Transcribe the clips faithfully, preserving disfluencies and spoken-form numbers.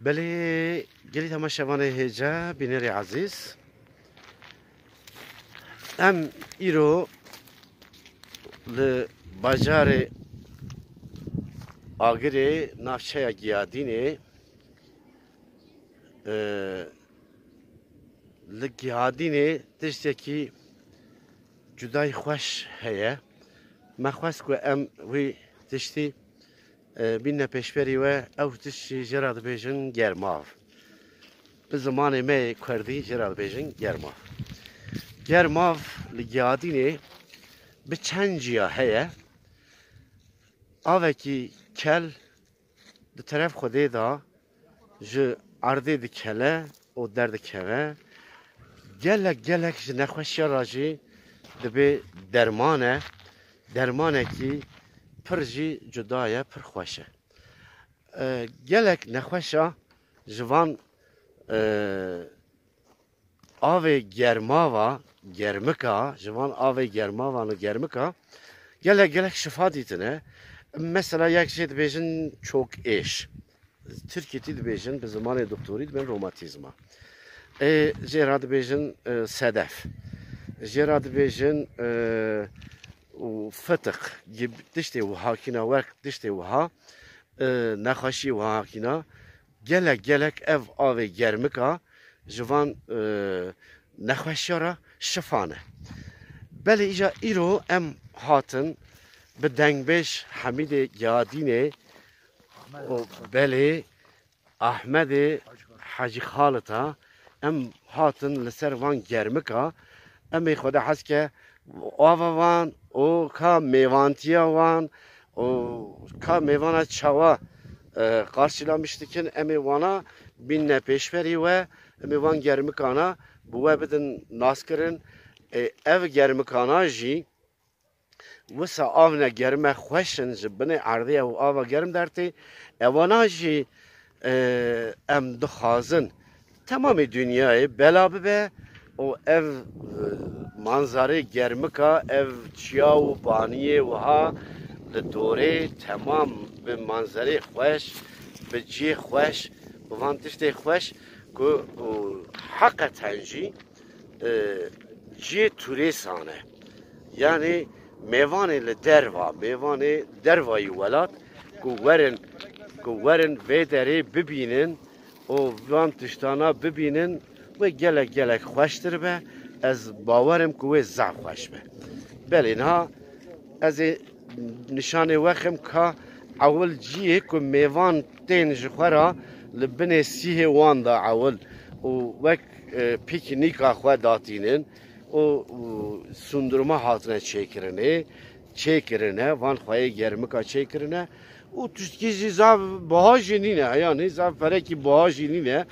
Belê, gelî temaşevanê hêja, bînerê ezîz. Em îro li bajarê Agirê, navçeya Giyadînê, e, li Giyadînê tiştekî cudayî xweş heye. Me xwest ku em wî tiştî e, bîne pêşberî we, ew tişt jî jê re dibêjin germav. Bi zimanê me yê kurdî jê re dibêjin germav. Germav li Giyadînê bi çend ciya heye. Avekî kel di teref Xwedê de ji erdê dikele û derdikeve. Gelek gelek ji nexweşiya re jî dibe derman e. Dermanekî pir jî cuda ye, pir xweş e. E, gelek nexweşa ji van, e, avê germava, germika, ji van avê germavan û germika gelek gelek şifa dîtine. Mesela yek jê dibêjin çok êş. Tirkîtî dibêjin, bi zimanê doktorî dibên romatîzma. Ê, jê re dibêjin, e, sedef. Jê re dibêjin, e, û fitiq, gib-, tiştê wiha kîna, wek tiştê wiha, e, nexweşî wiha kîna. Gelek gelek ev avê germika ji van, e, nexweşiya re şifa ne. Belê îja îro em hatin bi dengbêj Hemîdê Giyadînê û belê Ahmedê Hecî Xalita, em hatin li ser van germika, em ê Xwedê hez ke ava van û ka mêvantiya wan û ka mêvana çawa, e, qarşîlamiş dikin, em ê wana bînne pêşberî we, em ê van germikana bi we bidin naskirin. E, ev germikana jî wisa av ne germe xweş in, ji binê erdê ew ava germ dertê. Ewana jî, e, em dixwazin temamê dinyayê bela bibe û ev, e, manzarê germika, ev çiya û baniyê wiha li dorê temam bi manzerê xweş, bi cihê xweş, bi van tiştê xweş ku, û heqeten jî, e, cihê turêsan e. Yanî mêvanê li derva, mêvanê dervayî welat ku werin, ku werin vê derê bibînin û van tiştana bibînin, wê gelek gelek xweştir be. Ez bawer im ku wê zaf xweş be. Belê niha ez ê nîşanê we xim ka ewil cihê ku mêvan tên ji xwe re li binê sîhê wan de ewil û wek, e, pîknîka xwe datînin û, û sundurma hatine çêkirinê, çêkirine, van xweyê germika çêkirine û tiştkî jî zaf biha jî nîne, yanî zaf perekî biha jî nîne.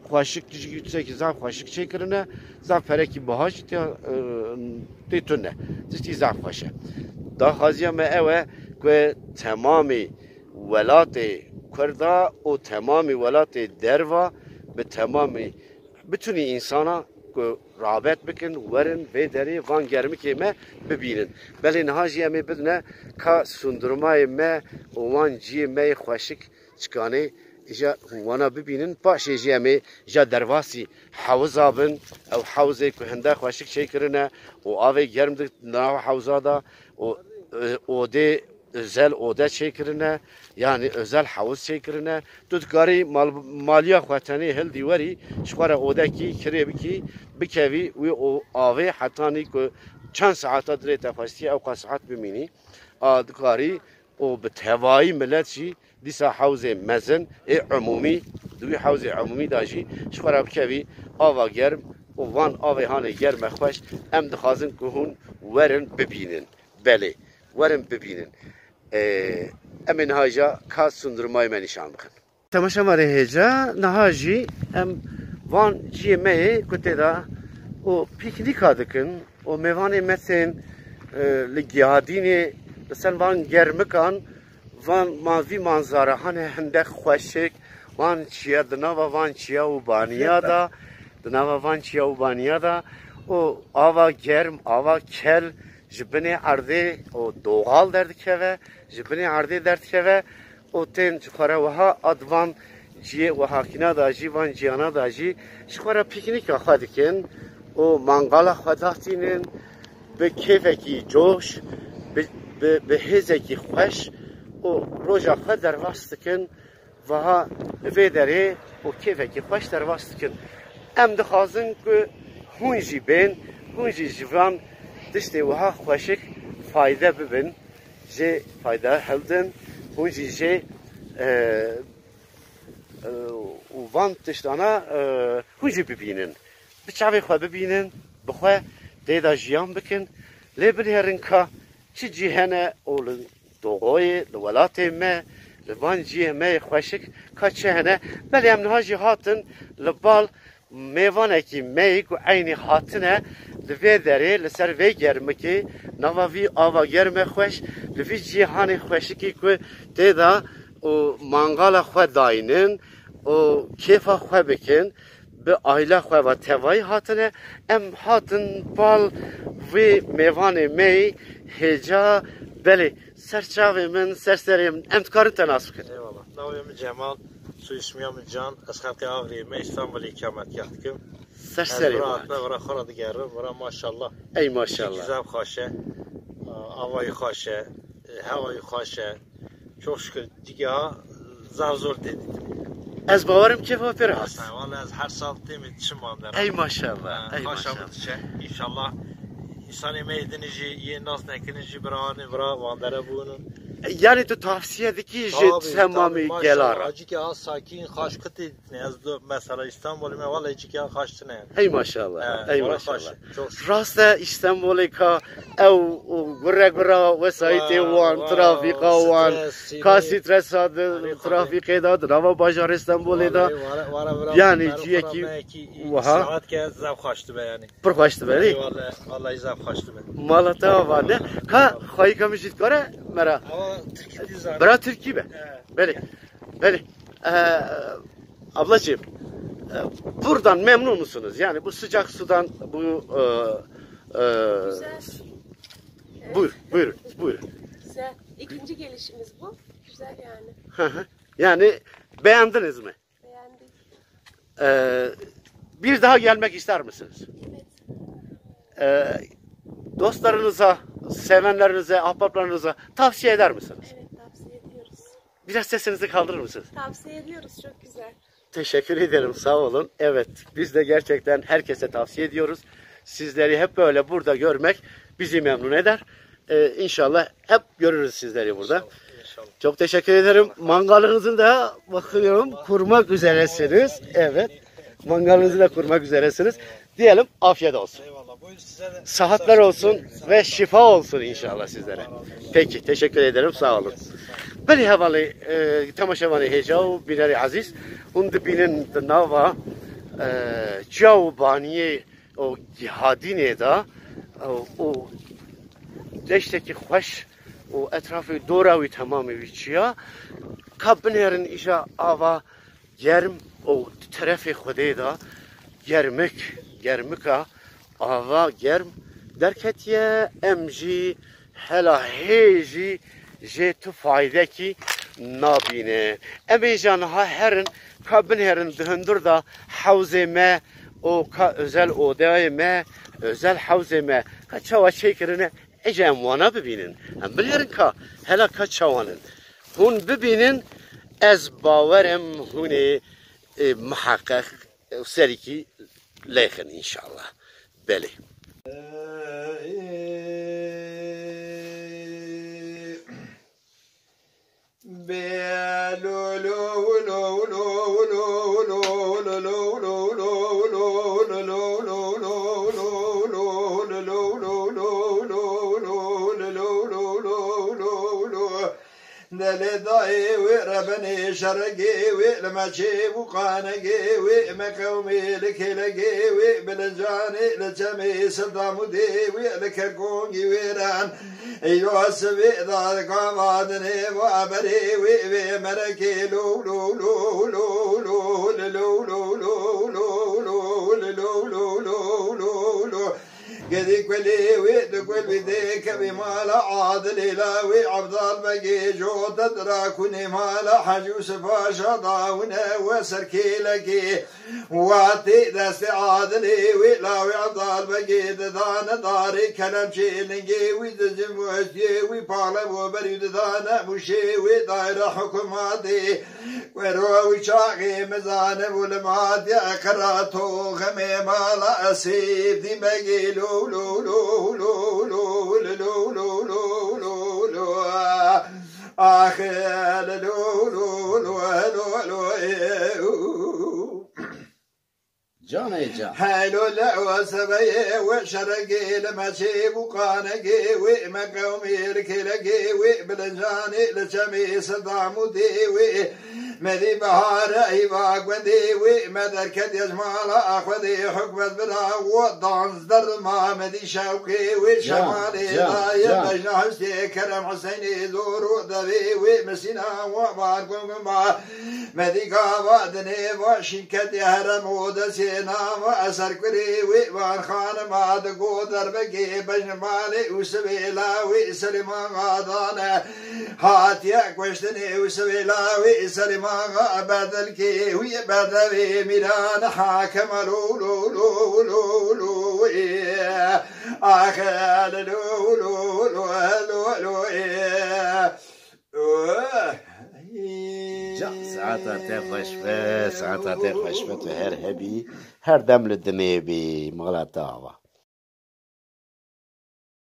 Xweşik, tiştekî zaf xweşik çêkirine, zaf perekî biha jî tê, e, tê tune. Tiştî zaf xweş e. Daxwaziya me ew e ku temamî welatê Kurda û temamî welatê derva bi temamî bitunî însana ku rabet bikin, werin vê derê van germikê me bibînin. Belê niha jî em ê bidine ka sundurmayê me û wan ciyê me yê xweşik çikanê îja hûn wana bibînin. Paşê jî em ê ja dervasî hewza bin. Ew hewzê ku hinde xweşik çêkirine û avê germ di nav hewza de û, e, odê özel ode çêkirine, yanî özel hewz çêkirine. Tu dikarî mal-, maliya xwe tenê hildî werî, ji xwe re odekî kirê bikî, bikevî wî o avê hetanî ku çend saeta dirê te xwestiye ew qas saet bimînî. A dikarî û bi tevayî milet jî dîsa hewzê mezin ê umûmî, di wî hewzê umûmî de jî ji xwe re bikevî ava germ û van avê hanê germe xweş em dixwazin ku hûn werin bibînin. Belê, werin bibînin. Ee, em ê niha jî ka sundurmayê me nîşan bixin. Temaşevanê hêja, niha jî em van ciyê me yê ku tê de û pîknîka dikin û mêvanê me tên, e, li Giyadînê li ser van germikan, van ma-, vî manzara hane hindek xweşik, van çiya, di nava van çiya û baniya de, di nava van çiya û baniya de û ava germ, ava kel ji binê erdê û doğal derdikeve, ji binê erdê derdikeve û tên ji xwe re wiha ad van Ciyê û hakîna da jî, van ciyana da jî ji xwe re pîknîka xwe dikin û mangala xwe datînin, bi kêfekî coş, bi, bi, bi hêzekî xweş û roja xwe derbas dikin. Vaha li vê derê û kêfekî xweş derbas dikin. Em dixwazin ku hûn jî bên, hûn jî ji van tiştê wiha xweşik fayde bibin, jê fayde hildin, hûn jî jê, e, e, û van tiştana, e, hûn jî bibînin. Bi çavê xwe bibînin, bi xwe tê de jiyan bikin. Lê binêrin ka çi cî hene û li Doxoyê, li welatê me, li van cihê me yê xweşik ka çi hene. Belê em niha jî hatin li bal mêvanekî me yê ku eynî hatine li vê derê, li ser vê germikê, nava vî ava germe xweş, li vî cîhanê xweşikî ku tê de û mangala xwe daynin û kêfa xwe bikin, bi aîla xwe ve tevayî hatine. Em hatin bal vê mêvanê me yê hêja, belê, ser çavê min, ser serê min, em dikarin te nas bikin. Eyvallah. Navê min Cemal, soyismiya min Can, ez xelkê Avriyê me, Îstanbulê îkametgeh dikim. Ser serê min. Ez vira hatime, vira xwe re digerim, vira maşallah. Ey maşallah. Cîkî zaf xweş e, avayî xweş e, hewayî xweş e. Çok şükür, cîkî ha zaf zor tê dîtin. Ez bawerim kêfa pê re hat. Wala ez her sal têmê diçim van dera. Ey maşallah, ey maşallah. Xaşa min diçe. Înşallah. Însanê me yê din jî yê nas nekirin jî bira anê vira van dere bûnin. Yani tu tavsiye dikî ji temamî gela re. Cîkî ha sakîn, xaş qitê Ne ez do mesela Îstanbulê me wala cîkî ha xaş tine. Ey maşallah, ey maşallah. Rast e, Îstanbulê ka ew û gure gura wesayîtê wan, trafîka wan, ka stresa di trafîkê de, di nava bajarê Îstanbulê de. Yani ciyekî wiha. Saet ke zaf xaş dibe yani. Pir xweş dibe, nî? Wala, wala zaf xweş dibe. Mala te ava ne? Ka xwayîka min jî dikare me re. Ama Tirkî dî zane. Bira Tirkî be. Belê. Belê. Ee, ablacığım, e, buradan memnun musunuz? Yani bu sıcak sudan, bu, e, e, Güzel. Buyur, buyurun, buyurun. Güzel. İkinci gelişimiz bu. Güzel yani. Hı hı. Yani beğendiniz mi? Beğendik. Ee, bir daha gelmek ister misiniz? Evet. Ee, dostlarınıza, sevenlerinize, ahbaplarınıza tavsiye eder misiniz? Evet, tavsiye ediyoruz. Biraz sesinizi kaldırır mısınız? Tavsiye ediyoruz, çok güzel. Teşekkür ederim, sağ olun. Evet, biz de gerçekten herkese tavsiye ediyoruz. Sizleri hep böyle burada görmek bizi memnun eder. Ee, inşallah hep görürüz sizleri burada. İnşallah, inşallah. Çok teşekkür ederim. Mangalınızı da bakıyorum kurmak üzeresiniz. Evet. Mangalınızı da kurmak üzeresiniz. Diyelim afiyet olsun. Eyvallah. Buyurun size de. Saatler olsun ve şifa olsun inşallah sizlere. Peki, teşekkür ederim, sağ olun. Belê hevalê, e, temaşevanê hêja û bînerê ezîz, hûn dibînin di nava, e, çiya û baniyê û gihadînê de, e, û deştekî xweş û etrafê dora wî temamê wî çiya, ka binêrin îja ava germ û di terefê Xwedê de germik, germika ava germ derketiye, em jî hela hê jî jê tu faydekî nabîne. Em ê îja niha herin ka binêrin di hundir de hewzê me û ka özel odayê me, özel hewzê me ka çawa çêkirine, ê jî em wana bibînin. Em binêrin ka hela ka çawan in. Hûn bibînin, ez bawer im hûn ê, ê, miheqeq û serîkî lêxin înşallah. Belê. Delê dayê wê rebenê şeregê wê li meçê bû qanegê wê me qewmê li kêlegê wê bilincanê li çemê sildamûdê wê li kerkongî wê ren. Yosifê dadika vadinê va berê wê vê merekê lo lo lo lo lo lo lo lo lo lo lo lo lo lo lo lo lo lo. Gedî kulê wê di kul bî dê kevê mala Adilê la wê Ebdal Begê jota dira kunê mala Hecî Yûsif Paşa dawine we serkêlekê. Watê destê Adilê wê la wê Ebdal Begê didane darê kelemçê lingê wî di cim westiyê wî pale bo berî didane mûşê wê daire hikûmatê. Wero wî çaxê min zanibû li matiya qira toximê mala Esîf dî begê lo lo lo lo lo lo lo lo lo lo lo lo. Ax lo lo lo lo lo lo. Canê can. Helo le we sebeyê we şeregê li meçê bû qanegê wê me qewmê li kêlegê wê bilincanê li çemê Sedamûdê wê. Me dî bihare hîva gundê wê me derket yecmala Xwedê hukmet bira wo danzder ma me dî şewqê wê Can, şemalê can, daye can. Bejna hustê kerem Huseynê zor û devê wê misîna wo bargum ma. Me dî gava dinê va şînketê herem û desê nava eser kurê wê van xanima di go derbekê bejn malê û sibê la wê Selîman gadane. Hatiye kuştinê û sibê la wê Selîman ga bedilkê wî bedevê mîran hakeme lo lo lo lo lo ê. Axe lo lo lo lo lo ê. Ca, saeta te xweş be, saeta te xweş be, tu her hebî, her dem li dinê bî, mala te ava.